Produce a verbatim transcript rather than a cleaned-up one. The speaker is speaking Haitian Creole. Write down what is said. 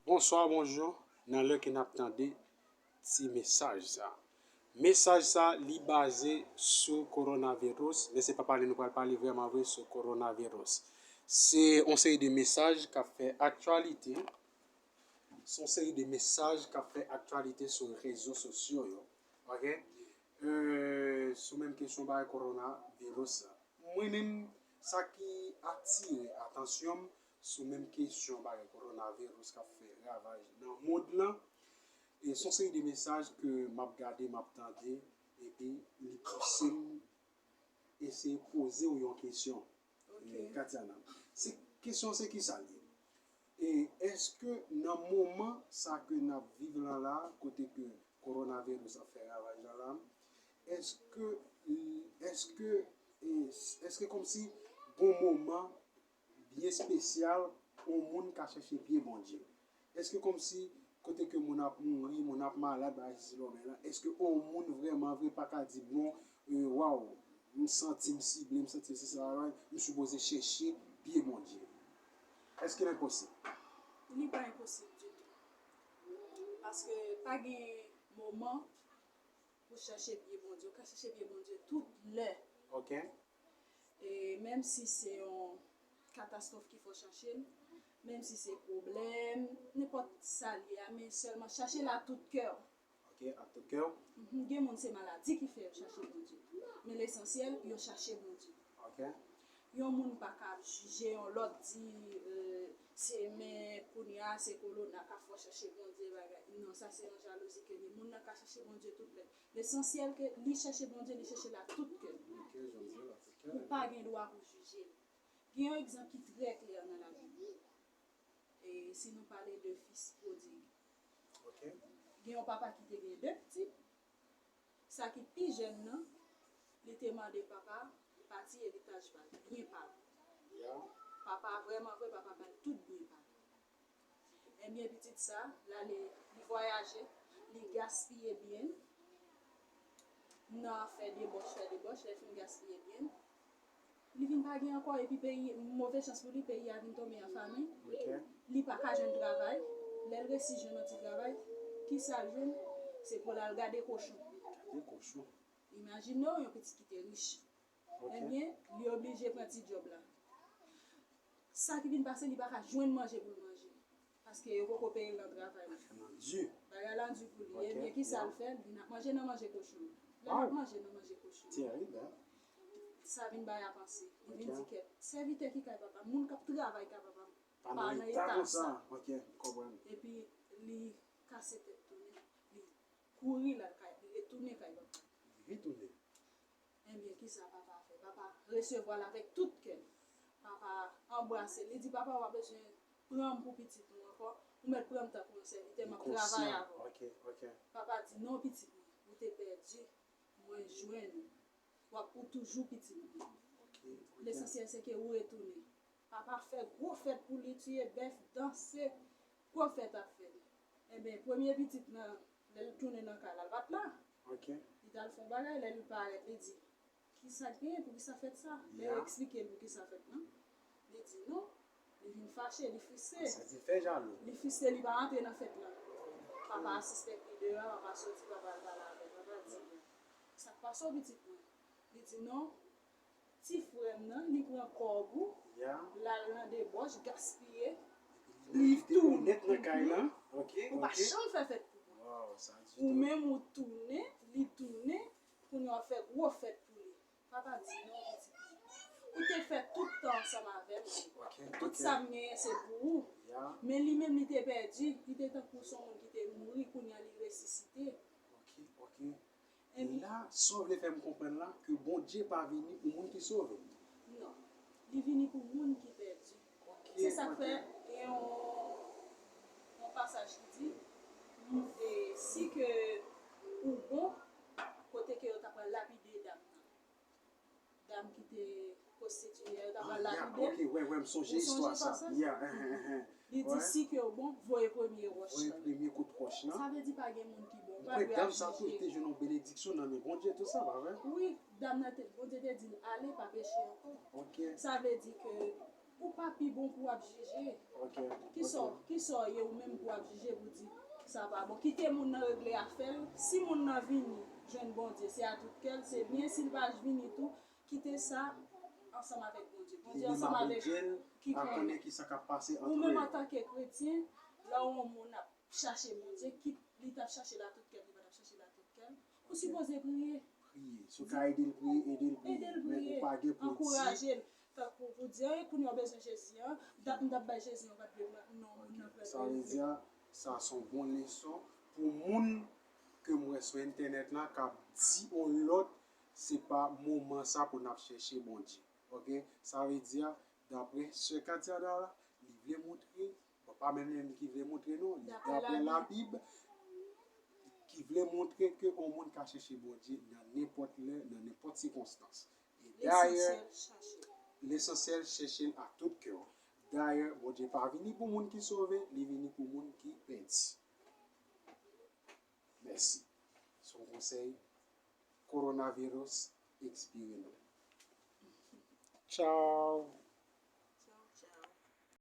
Bonswa, bonjou, nan lè ke n ap tande ti mesaj sa. Mesaj sa, li baze sou kowonaviris, men se pa pale nou pral pale vrèman vre sou kowonaviris. Se yon seri de mesaj k ap fè aktyalite, se yon seri de mesaj k ap fè aktyalite sou rezo sosyo yo, oke? Euh, sou menm kesyon bagay kowonaviris la. Mwen menm, sa ki atire atansyon m sou menm kesyon bagay kowonaviris k ap fè ravaj nan mond lan, e se yon seri de mesaj ke m ap gade, m ap tande, epi li pouse m eseye poze w yon kesyon, Ok. eh, Katiana. Se, kesyon se kisa l ye? E èske nan moman sa ke n ap viv lan la, kote ke kowonaviris ap fè ravaj lan la, èske, èske, eh, èske kòmsi gon moman byen espesyal yon moun ka chèche pye Bondye? Èske kòmsi kote ke moun ap mouri, moun ap malad, bagay sesi lòmè lan, èske yon moun vrèman vre pa ka di, bon, eh, waw, m santi m sible, m santi m se sa, m sipoze chèche pye Bondye? Èske l enposib? Li pa enposib ditou. Paske pa gen moman pou chèche pye Bondye. Ou ka chèche pye Bondye tout lè. Oke. E menm si se yon katastwòf ki fè w chèche l, menm si se pwoblèm, nenpòt sa l ye a, men sèlman chèche l ak tout kè w. Oke, ak tout kè w. Mhm, gen moun se maladi ki fè yo chèche Bondye. Men lesansyèl, yo chèche Bondye. Oke. Yon moun pa ka ap jije yon lòt, di, euh, se men kounye a se kowona k ap fè w chèche Bondye bagay. Non, sa se yon jalouzi ke li. Moun nan ka chèche Bondye tout lè. Lesansyèl ke li chèche Bondye, li chèche l ak tout kè l. Oke, Bondye la, tout kè. Ou pa gen dwa pou jije l. Gen yon egzanp ki trè klè nan Labib. E si nou pale de fis pwodig, Oke. Gen yon papa ki te gen de pitit. Sa ki pi jèn nan, li te mande papa pati eritaj pa l, byen pa l. Ya. Papa vrèman vre, papa ba l tout byen pa l. Ebyen, pitit sa, l ale, li vwayaje, li gaspiye byen l nan fè debòch, fè debòch, lè l fin gaspiye byen l, li vin pa gen ankò, epi peyi, move chans pou li, peyi a vin tonbe an famin. Oke. Li pa ka jwenn travay. Lè l resi jwenn yon ti travay, kisa l jwenn? Se pou l al gade kochon. Gade kochon. Imajine w, yon pitit ki te rich. Oke. Ebyen, li oblije pran ti djòb la. Sa ki vin pase, li pa ka jwenn manje pou l manje. Paske yo poko peye l nan travay. Bagay lan di. Bagay lan di pou li. Oke, Ebyen, kisa ya. L fè? Li vin ap manje nan manje kochon. Lè l ap Wow. Manje nan manje kochon. Terib, hein? Sa vin ba y a panse. Li vin Oke. Di kèt, sèvitè ki kay papa m, moun k ap travay kay papa m, Pa nan eta konsa. Oke, m konprann. Epi li kase tèt tounen. Li kouri l al kay, li retounen kay papa l. Li retounen. Ebyen, kisa papa fè? Papa resevwa l avèk tout kè l. Papa anbrase l. Li di, papa, w pa bezwen pran m pou pitit ou ankò. Ou mèt pran m tankou yon sèvitè, m ap travay avè w. Oke, oke. Papa di, non, pitit mwen, ou te pèdi, mwen jwenn ou. W ap, ou toujou pitit mwen. Oke, oke. Lesansyèl se ke ou retounen. Papa fè gwo fèt pou li, tiye bèf, danse, gwo fèt ap fèt. Ebyen, premye pitit nan, lè l tounen nan kay la, l pa t la. Oke. Li t al fè yon bagay, lè li parèt, li di, kisa k genyen, poukisa fèt sa? Lè yo Ya. Eksplike l poukisa fèt lan, li di non, li vin fache, li fristre. Sa di fè jalou. Li fristre, li pa rantre nan fèt lan. Papa a sispèk li deyò, papa soti, papa al pale avè l, papa di, sa k pase w pitit mwen? Li di non, ti frè m nan, li pran kòb ou, Ya. l al nan debòch, gaspiye, Li kite ou nèt nan kay lan. Oke, ou pa oke. Janm fè fèt pou mwen. Wow, sa di Ou tou. Menm ou tounen, li tounen, kounye a w ap fè gwo fèt pou li. Papa di non, pitit mwen. Ou te fè tout tan ansanm avè m. Oke, Tout oke. Sa m genyen se pou ou. Ya. Men li menm li te pèdi, li te tankou se yon moun ki te mouri, kounye a li resisite. Oke, oke. E Ebyen, la, sa w vle fè m konprann la, ke Bondye pa vini pou moun ki sove. Non. Li vini pou moun ki pèdi. Oke, Se sa k fè oke. Gen yon, yon pasaj ki di, e si ke ou bon, kote ke yo ta pral lapide dam nan. Dam ki te pwostitiye a, yo ta pral Ah, ya, lapide l. Oke, wè, wè, m sonje Ou istwa sonje sa. sa? Ya, eh, eh, eh. Li di, Wè. Si ke w bon, voye premye wòch Voye lan. Premye kout wòch lan. Sa vle di pa gen moun ki bon. M Pa kwè dwe dam ap sa tou, li te jije. Jwenn yon benediksyon nan men Bondye, tou sa, pa vre? Wi, dam nan te, Bondye te di l, ale, pa peche ankò. Oke. Sa vle di ke Ou pa pi bon pou w ap jije. Ok. Kisa w- kisa w ye ou menm pou w ap jije pou di sa pa bon? Kite moun nan regle afè l. Si moun nan vini jwenn Bondye, se a tout kè l, se byen. Si l pa vini tou, kite sa ansanm avèk Bondye. Bondye Li menm ansanm a avèk Bondye l ki a konnen. Konnen ki sa k ap pase Ou antre menm yo. Antanke kretyen, lè yon moun ap chache Bondye, kit li t ap chache l a tout kè l, li pa t ap chache l a tout kè l, ou sipoze priye. Priye. Si w ka ede l priye, ede l priye. Ede l Men priye, ou pa gen pou di ankouraje l. Tankou pou di, "Hey, kounye a w bezwen Jezi an, dat m t ap bay Jezi an, w pa t vle pran non, moun nan pran Sa vle di, sa se yon bon leson pou moun ke m wè sou entènèt la k ap di yon lòt, se pa moman sa pou n ap chèche Bondye. Ok? Sa vle di, daprè sè Katiana la, li vle montre, bon, pa menm li menm ki vle montre non, li Daprè daprè Labib. Labib, ki vle montre ke yon moun ka chèche Bondye nan nenpòt lè, nan nenpòt sikonstans. E dayè, Lesansyèl, chache. Lesansyèl, chèche l a tout kè w. Dayè, Bondye pa vini pou moun ki sove, li vini pou moun ki pèdi. Mèsi. Se yon konsèy coronavirus expire nou. Tchao.